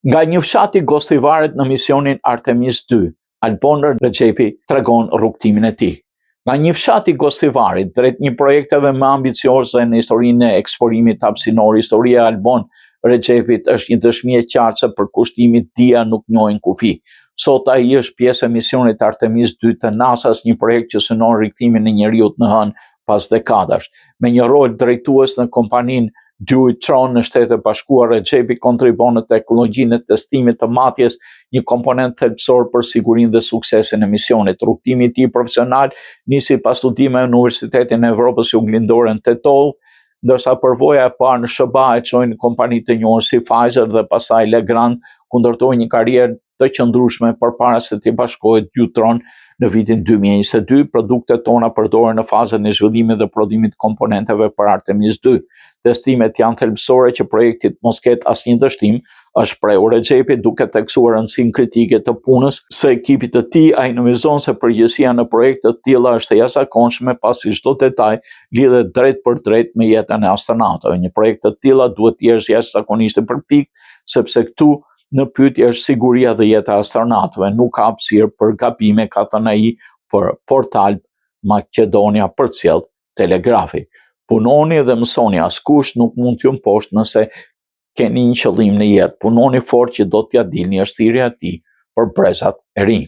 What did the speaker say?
Nga një fshat i Gostivarit në misionin Artemis 2, Albon Rexhepi tregon rrugëtimin e tij. Nga një fshat i Gostivarit drejt një projekteve më ambicioze në historinë e eksplorimit hapësinor, historia e Albon Rexhepit është një dëshmi e qartë se përkushtimi dija nuk njohin kufi. Sot ai është pjesë e misionit Artemis 2 të NASA-s, një projekt që synon rikthimin e njeriut në hënë pas dekadash. Me një rol drejtues në kompaninë Dualtron në Shtetet e Bashkuara, Rexhepi kontribuon në teknologjinë e testimit të matjes, një komponent thelbësor për sigurinë dhe suksesin e misionit. Rrugëtimi i tij profesional nisi pas studimeve në Universitetin e Evropës Juglindore në Tetovë, ndërsa përvoja e parë në SHBA e çoi në kompani të njohur si Pfizer dhe pastaj Legrand, ku ndërtoi një karrierë të qëndrueshme përpara se t'i bashkohet Dualtron në vitin 2022. Produktet tona përdoren në fazën e zhvillimit dhe prodhimit të komponenteve për Artemis 2. Testimet janë thelbësore që projekti të mos ketë asnjë dështim, është shprehur Rexhepi duke theksuar rëndësinë kritike të punës së ekipit të tij. Ai nënvizon se përgjegjësia në projekte të tilla është e jashtëzakonshme pasi çdo detaj lidhet drejtpërdrejt me jetën e astronautëve. Një projekt të tilla duhet të jesh jashtëzakonisht i përpiktë, sepse këtu Në pyetje është siguria dhe jeta e astronautëve, nuk ka hapësirë për gabime, ka thënë ai për Portalb Maqedonia përcjell Telegrafi. Punoni dhe mësoni, askush nuk mund t'ju mposhtë nëse keni një qëllim në jetë. Punoni fort që do t'ia dilni, është thirrja e tij për brezat e rinj.